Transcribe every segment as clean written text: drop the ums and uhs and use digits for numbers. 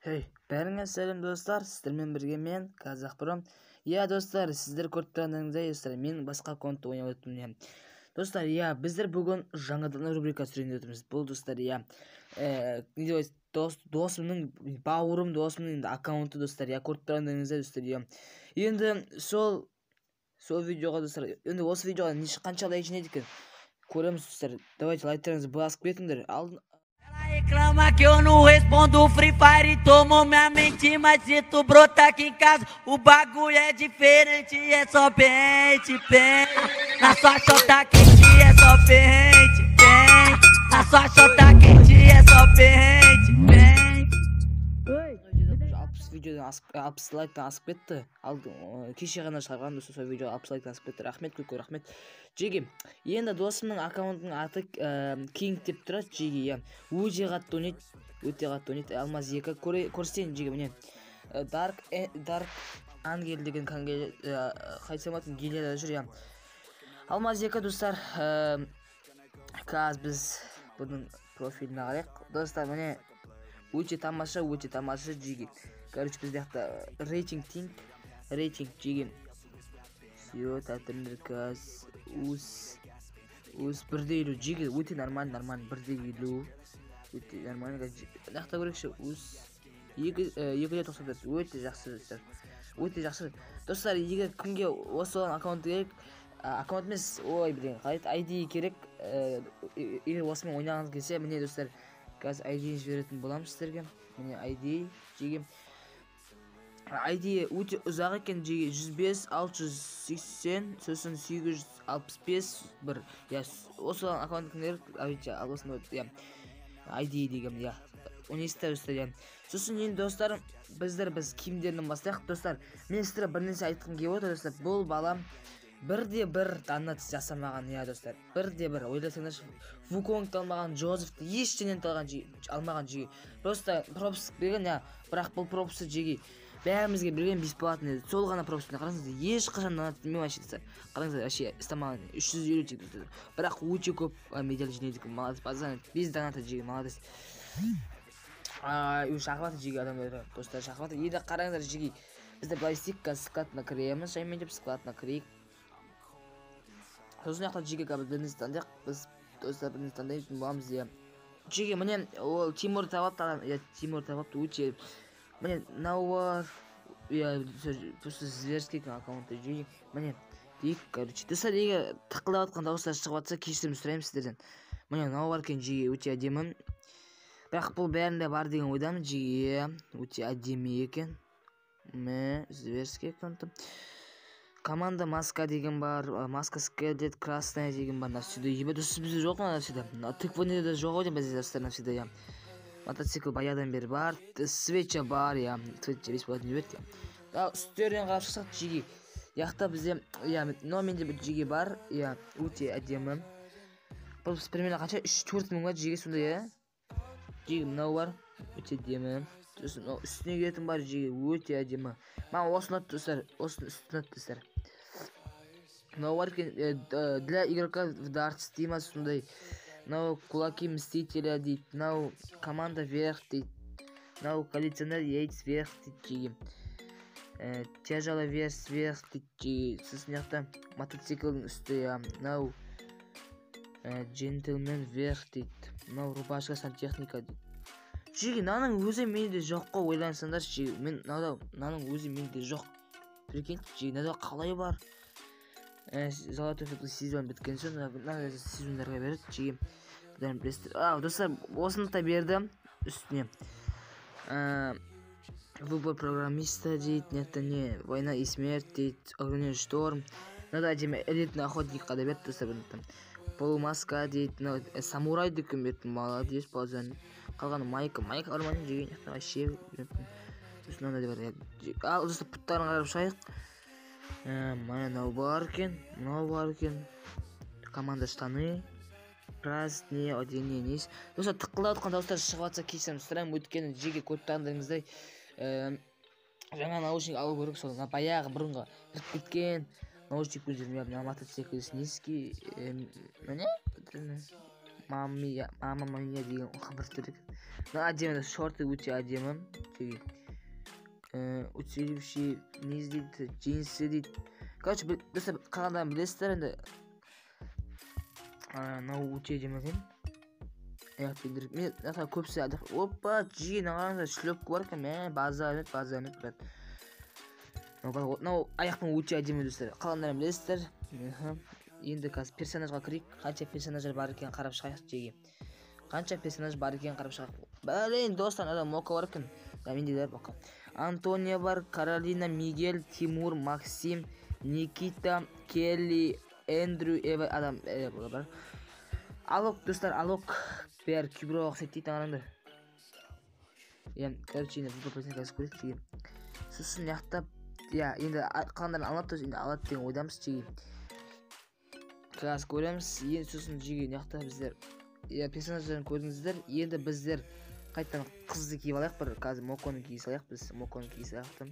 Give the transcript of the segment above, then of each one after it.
Hey, бәріңе сәлем, достар, сіздермен бірге мен, Қазақ Бро. Иә, достар, сіздер көріп тұрғандарыңыздай, достар, мен басқа аккаунтта ойнап отырмын, иә. Достар, иә, біздер бүгін жаңадан рубрика түсірейін деп отырмыз. Бұл, достар, иә, не деп дос, досымның, бауырым, досымның енді аккаунты, достар, иә, көріп тұрғандарыңыздай, достар, иә. Енді сол видеоға, достар, енді осы видеоға қанша лайк жинайды екен, көреміз, достар. Давайте лайктарыңызды басып кетіңдер. Алдын Reclama que eu não respondo. Free Fire tomou minha mente, mas se tu brotar aqui em casa, o bagulho é diferente, é só pente, pente. Na sua chota quente é só pente, pente. Na sua chota quente é só pente, pente. 60 видеодан асып, 60 лайктан асып кетті. Ал кеше ғана шығарған, достар, сол видео 60 лайктан асып кетті. Рахмет, көп көп рахмет. Жеге, енді досымның аккаунтының аты Кинг деп тұрады, жеге, иә. Өте қатты ойнайды, өте қатты ойнайды. Алмаз 2 көрсетейін, жеге, міне. Dark Angel деген қайтсам атын гильдияда жүр, иә. Алмаз 2, достар, қазір біз бұның профиліне қарайық. Достар, міне, өте тамаша, өте тамаша, жеге. Короче, бізде жақта рейтинг тинг, рейтинг, жеге. Все, тәтімдер қазір өз 1,50, жеге, өте нормально, нормально, 1,50. Өте нормально, қазір мына жақта көрейікші, өз 2,94, өте жақсы, достар. Өте жақсы. Достар, егер кімге осы аккаунт керек, аккаунт емес, ой, блин, қалай еді, ID керек, егер осымен ойнағыңыз келсе, міне, достар, қазір ID жіберетін боламын сіздерге. Міне ID, жеге. ID өте ұзақ екен, жеге, 105, 680, сосын 865, 1. Иә, осы аккаунт кім керек, ID, ал осыны, иә, ID деген, иә. Ойнайсыздар, достар, иә. Сосын енді, достар, біз киімдерінен бастайық, достар. Мен сіздерге бір нәрсе айтқым келіп отыр, достар. Бұл балам бірде бір донат жасамаған, иә, достар. Бірде бір, ойласаңдаршы, Вуконгты алмаған, Джозефті ештеңені алмаған, жеге. Просто пропуск берген, иә, бірақ бұл пропускты, жеге, бәрімізге берген бесплатный еді. Сол ғана пропуск. Қараңыздар, ешқашан донат мен вообще, достар, қараңыздар, вообще ұстамаған, 350 жеге, достар. Бірақ өте көп медаль жинайды екен, молодец, пацан, без доната, жеге, молодец. Уже шақырып жатыр, жеге, адамдар, достар, шақырып жатыр. Енді қараңыздар, жеге, біздер былай істейік, қазір складына кіреміз, жаймен деп складына кірейік. Сосын жақта, жеге, қазір бірімізді таңдайық, біз, достар, бірімізді таңдайтын боламыз, иә. Жеге, міне, ол Тимур тауыпты адам, иә, Тимур тауыпты, өте, міне, мынау бар, иә, просто зверский екен аккаунты, жеге, міне, дейік, короче, достар, егер тықылдап жатқан дауыстар шығып жатса, кешірім сұраймын сіздерден. Міне, мынау бар екен, жеге, өте әдемі. Бірақ бұл бәрінде бар деген ойдамын, жеге, өте әдемі екен. Міне, зверский аккаунты. Команда маска деген бар, маска скелет красная деген бар, навсегда. Ебать, достар, бізде жоқ ма навсегда? Мына тыкваны да жоқ ау деймін бізде, достар, навсегда, иә. Мотоцикл баяғыдан бері бар, свеча бар, иә, свеча бесплатно жіберді, иә. Ал үстерінен қарап шықсақ, жеге, жақта бізде, иә, мынау менде бір жеге бар, иә, өте әдемі. Бұл примерно қанша? 3-4 мың ба, жеге, сондай, иә? Жеге, мынау бар, өте әдемі. Сосын мынау үстіне киетін бар, жеге, өте әдемі. Маған осы ұнады, достар, осының үсті ұнады, достар. Мынау бар екен, для игрока в дартс дей ма, сондай. Мынау кулаки мстителя дейді, мынау команда вверх дейді, мынау коллекционер яиц вверх дейді, жеге. Тяжелый вес вверх дейді, жеге. Сосын мына жақта мотоциклдің үсті, иә, мынау, джентльмен вверх дейді, мынау рубашка сантехника дейді. Жеге, мынаның өзі менде жоқ қой, ойлансаңдаршы, жеге, мен мынада, мынаның өзі менде жоқ. Прикиньте, жеге, мынада қалай бар? Золотой футбол сезон біткен соң, мына сезондарға береді, жеге. Бұдан білесіздер. Достар, осыны да берді үстіне. Выбор программиста дейді, нет, не, война и смерть дейді, огненный шторм. Мынада әдемі элитный охотникқа да берді, достар, бұны там. Полумаска дейді, мынау, самурай дүкен берді, молодец, пацан. Қалғаны майка, майка нормально, жеге, нет, вообще, сосын мынандай бар, иә. Ал, достар, пұттарын қарап шығайық. Мына мынау бар екен, мынау бар екен. Команда штаны, праздник, одение, нес. Достар, тықылдап жатқан дауыстар шығып жатса, кешірім сұраймын, өйткені жеге көріп тұрғандарыңыздай, жаңа наушник алу керек, сол мына баяғы бұрынғы кіріп кеткен наушник өздерім, иә, мына мотоцикл низкий, міне, Мама, мама мия деген бір түр екен. Мына әдемі, шорты өте әдемі. Жеге. Усиливший низ дейді, джинсы дейді. Короче, достар, қалғандарын білесіздер енді. Мынау өте әдемі екен. Аяқ киімдер. Мен мына көбісі, опа, жиге, мына қараңыздар, шлепка бар екен, мә, базар емес, базар емес, брат. Мынау аяқпен өте әдемі, достар. Қалғандарын білесіздер. Енді қазір персонажға кірейік. Қанша персонаждар бар екенін қарап шығайық, жеге. Қанша персонаж бар екенін қарап шығайық. Блин, достар, мынада Мока бар екен. Да, менде де бар Мока. Антония бар, Каролина, Мигель, Тимур, Максим, Никита, Келли, Эндрю, Эва, адам, бар. Алок, достар, Алок. Бәрі кюброға ұқсайды дейді, қараңдар. Иә, короче, енді бұл персонаж қазір көрейік, жеге. Сосын мына, иә, енді қалғандарын алады, енді алады деген ойдамыз, жеге. Қазір көреміз. Енді сосын, жеге, мына жақта біздер, иә, персонаждарын көрдіңіздер. Енді біздер қайтадан қызды киіп алайық бір. Қазір Моконы кие салайық біз. Моконы кие салайық.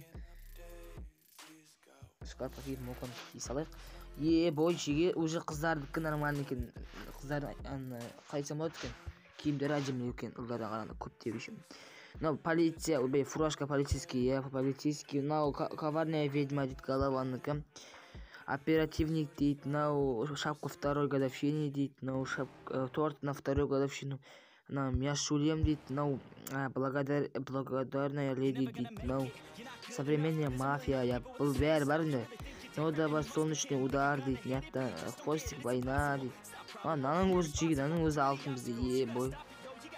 Шкафқа киіп, Моконы кие салайық. Е, бой, жеге, уже қыздардікі нормальный екен. Қыздардың, қалай айтсам болады екен? Киімдері әдемі екен, ұлдарға қарағанда көптеп еще. Мынау полиция, ойбай, фуражка полицейский, иә, полицейский. Мынау коварная ведьма дейді, голованікі. Оперативник дейді, мынау шапка второй годовщины дейді, мынау торт на вторую годовщину. Мынау мяшулем дейді, мынау благодарная леди дейді, мынау современная мафия, иә, бұл бәрі бар енді. Мынау да бар, солнечный удар дейді, мына жақта хвостик война дейді. А, мынаның өзі, жеге, мынаның өзі алтын бізде, е, бой.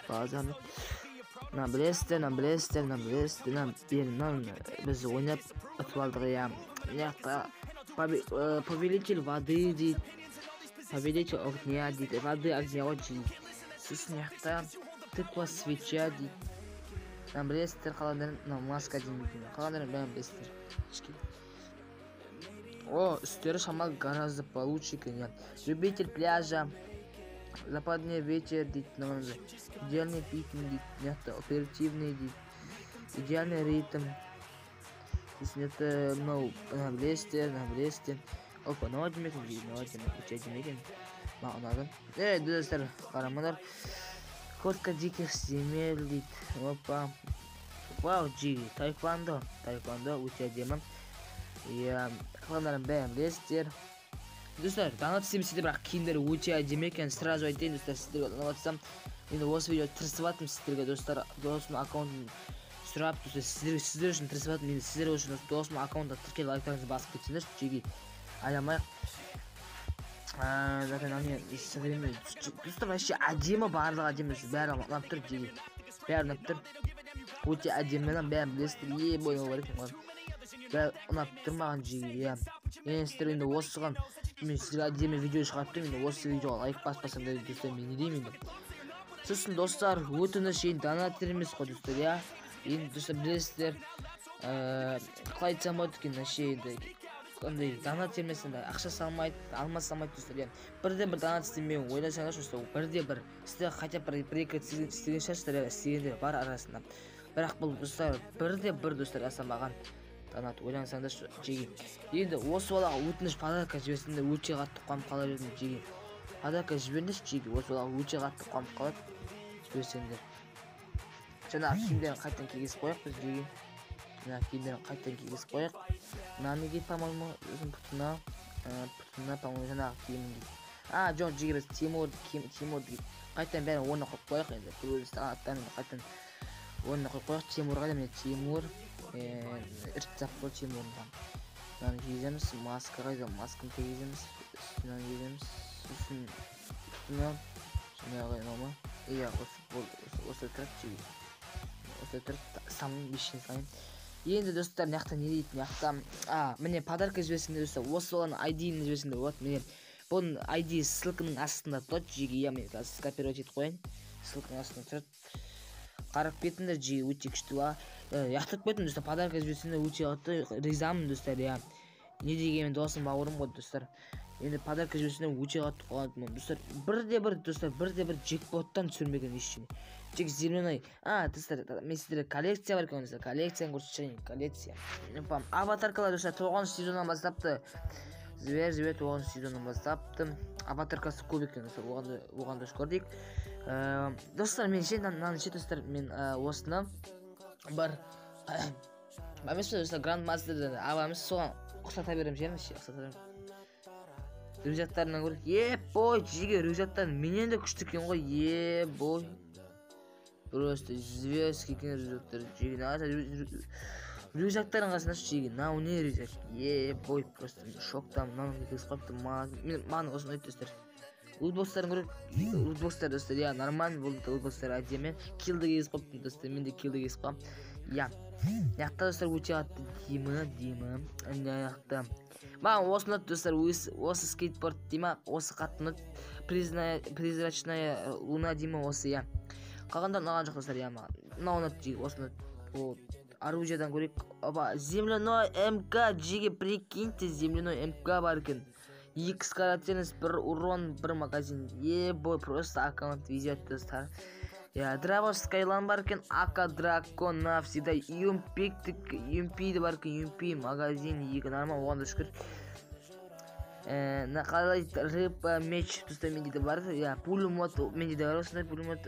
Базар. Мына білесіздер, мына білесіздер, мына білесіздер, мына бері, мынаны біз ойнап ұтып алдық, иә. Мына жақта повелитель воды дейді, повелитель огня дейді, воды, огня ғой, дейді. Сосын мына жақта тыква свеча дейді. Мына білесіздер, қалғандарын, мынау маска деймін, қалғандарын бәрін білесіздер. Кішкене. О, үстері шамалы гораздо получше екен, иә. Любитель пляжа, западный ветер дейді, мынау идеальный пикник дейді, мына жақта оперативный дейді, идеальный ритм. Сосын это мынау, мына білесіздер, мына білесіздер. Опа, мынау әдемі екен, дейді, мынау әдемі, өте әдемі екен. Маған ұнады. Ей, достар, қарамаңдар. Кошка диких земель дейді. Опа. Вау, жиги, таэквондо, таэквондо өте әдемі. Иә, қалғандарын бәрін білесіздер. Достар, донат істемесе де, бірақ киімдері өте әдемі екен. Сразу айтайын, достар, сіздерге ұнап жатсам, енді осы видео тырысып жатырмын сіздерге, достар, досымның аккаунтын сұрап, достар, сіздер үшін тырысып жатырмын. Енді сіздер үшін осы досымның аккаунтына тіркеліп, лайктарыңызды басып кетсеңдерші, жеге аямайық. Zaten hani современный достар, вообще әдемі, барлығы әдемі, бәрі ұнап тұр, жеге, бәрі ұнап тұр, өте әдемі, мынаның бәрін білесіздер. Е, бой, мынау бар екен маған, бәрі ұнап тұр маған, жеге, иә. Енді сіздер енді осыған, мен сіздерге әдемі видео шығарып тұрмын, енді осы видеоға лайк баспасаңдар, достар, мен не деймін енді. Сосын, достар, өтініш, енді донат емес қой, достар, иә. Енді, достар, білесіздер, қалай айтсам болады екен, вообще енді андай донат емес, андай ақша салмайды, алмас салмайды, достар, иә. Бірде бір донат істемей ойласаңдаршы, достар, бірде бір сіздер хотя бы бір екі істеген шығарсыздар, иә, істегендер бар арасында. Бірақ бұл, достар, бірде бір, достар, жасамаған донат, ойлансаңдаршы, жеге. Енді осы балаға өтініш, подарка жіберсеңдер, өте қатты қуанып қалар едім, жеге. Подарка жіберіңдерші, жеге, осы балаға өте қатты қуанып қалады жіберсеңдер. Жаңағы киімдерін қайтадан кигізіп қояйық біз, жеге. Мына киімдерін қайтадан кигізіп қояйық. Мынаны киіп, по-моему, өзінің пұтына, пұтына, по-моему, жаңағы киімін киіп. А, жоқ, жеге, біз Тимур киім, Тимурды киіп. Қайтадан бәрін орнына қойып қояйық енді. Бір өзі аттарын қайтадан орнына қойып қояйық. Тимур қайда? Міне Тимур, іріп тастап қой Тимурды там. Мынаны кигіземіз, маска қайда? Масканы кигіземіз, үстінен кигіземіз, сосын пұтына, жаңағы мынау ма? Иә, осы, бұл, осы тұрады, жеге. Осы тұрады, самын бешіне салайын. Енді, достар, мына жақта не дейді? Мына жақта, а, міне подарка жіберсеңдер, достар, осы баланың ай ди-ін жіберсеңдер болады. Міне, бұның ай ди ссылканың астында тұрады, жеге, иә, мен қазір скопировать етіп қояйын. Ссылканың астында тұрады. Қарап кетіңдер, жеге, өте күшті бала. Ұяқтырып кеттім, достар, подарка жіберсеңдер, өте қатты ризамын, достар, иә. Не дегенмен досым, бауырым ғой, достар. Енді подарка жіберсеңдер, өте қатты қуанатынмын, достар. Бірде бір, достар, бірде бір джекпоттан түсірмеген ештеңе. Тек зеленый. А, достар, мен сіздерге коллекция бар екен, достар, коллекцияны көрсетіп шығайын, коллекция. Опа, аватаркалар, достар, 9-сезоннан бастапты. Зверь 9 сезонын бастапты. Аватаркасы көп екен достар, оған да шүкір дейік. Достар, мен ше, мынаны ше, достар, мен осыны бар емес пе, достар, Гранд Мастерден аламыз, соған ұқсата беремін ше, ұқсата беремін. Рюкзактарынан көрейік. Ебой, жеге рюкзактар менен де күшті екен ғой, ебой. Просто зверский екен рюкзактар. Жеге, рюкзактардың қасында жеге, мынау не рюкзак? Ебой, просто шоктамын, мынаны кигізіп қойыпты. Маған осы ұнайды, достар. Лутбокстарын көрейік. Лутбокстар, достар, иә, нормально болды лутбокстар, әдемі. Киллді кигізіп қойыпты, достар, мен де киллді кигізіп қойғанмын. Иә. Мына жақта, достар, өте қатты димі. Мына жақта. Маған осы ұнады, достар, осы скейтборд дей ма, осы қатты ұнады. Призрачная луна дей ма, осы, иә. Қалғандар ұнаған жоқ, достар, иә, маған. Мынау ұнады, жеге, осы ұнады. Ол оружиядан көрейік. Опа, земляной МК, жеге, прикиньте, земляной МК бар екен. 2 скорострельность, 1 урон, 1 магазин. Ебой, просто аккаунт везет, достар. Я, Дравос Скайлан бар екен, АК Дракон навсегда, ЮМП бар екен, ЮМП магазин 2 нормал, оған да шүкір. Қалай рыба меч, достар, менде де бар. Я, пулемет, менде де бар осындай пулемет.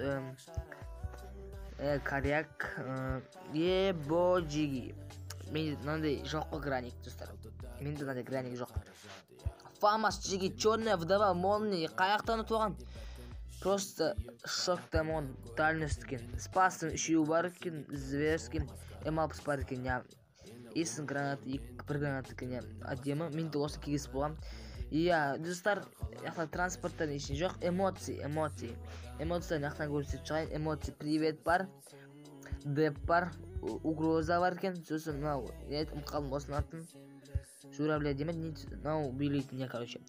Коряк, ебо, жиги. Менде мынандай жоқ қой граник, достар. Менде мынандай граник жоқ. Фамас, жиги, черная вдова, молния, қаяқтан ұтылған? Просто шоктамын, дальность екен. Спастың үшеуі бар екен, зверский, М60 бар екен, я. Есін гранат, бір гранат екен, я. Әдемі, мен де осы кигізіп қойғам. Иә, достар, жақта транспорттан ештеңе жоқ. Эмоции, эмоции. Эмоцияны жақтан көрсетіп шығайын. Эмоции, привет бар. Деп бар, угроза бар екен. Сосын мынау, не айтып қалдым осының атын. Журавля деме, не, мынау билейтін, не, короче.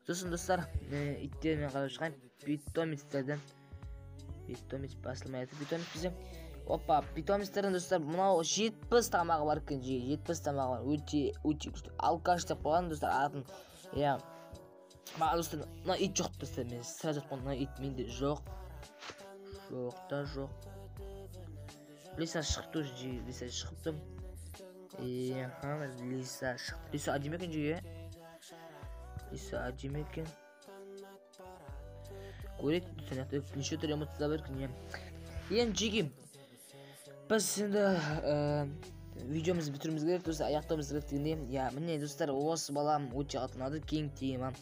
Сосын, достар, иттермен қарап шығайын. Питомецтерден. Питомец басылмай жатыр, питомец бізде. Опа, питомецтерден, достар, мынау 70 тамағы бар екен, жеге, 70 тамағы бар. Өте, өте күшті. Алкаш деп қойған, достар, атын. Иә. Маған, достар, мына ит жоқ, достар, мен сразу айтып қойдым, мына ит менде жоқ. Жоқ та жоқ. Лиса шықты уже, жеге, Лиса шықты. Аха, Лиса шықты. Лиса әдемі екен, жеге. Лиса әдемі екен. Көрейік, достар, неше түрлі эмоция бар екен, иә. Енді, жеге, біз енді видеомызды бітіруіміз керек, достар, аяқтауымыз керек дегендей. Иә, міне, достар, осы балам өте қатты ұнады, кең тема.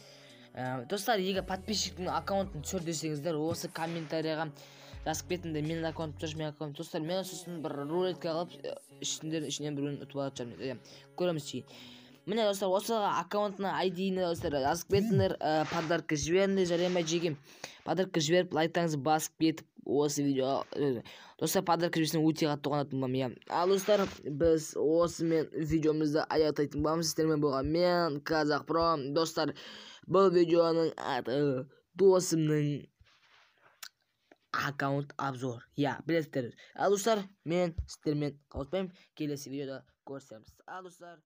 Достар, егер подписчиктің аккаунтын түсір десеңіздер, осы комментарияға жазып кетіңдер. Менің аккаунтым түсір, менің аккаунтым. Достар, мен сосын бір рулетка қылып, ішінен біреуін ұтып алатын шығармын. Иә, көреміз кейін. Міне, достар, осы аккаунтына ай ди-ні, достар, жазып кетіңдер, подарка жіберіңдер, жарай ма, жеге? Подарка жіберіп, лайктарыңызды басып кетіп, осы видеоға, достар, подарка жіберсең өте қатты қуанатын боламын, иә. Ал, достар, біз осымен видеомызды аяқтайтын боламыз. Сіздермен болған мен, Қазақ Про. Достар, бұл видеоның аты досымның аккаунт обзор. Иә, білесіздер. Ал, достар, мен сіздермен қауышпаймын. Келесі видеода көрісеміз. Ал, достар.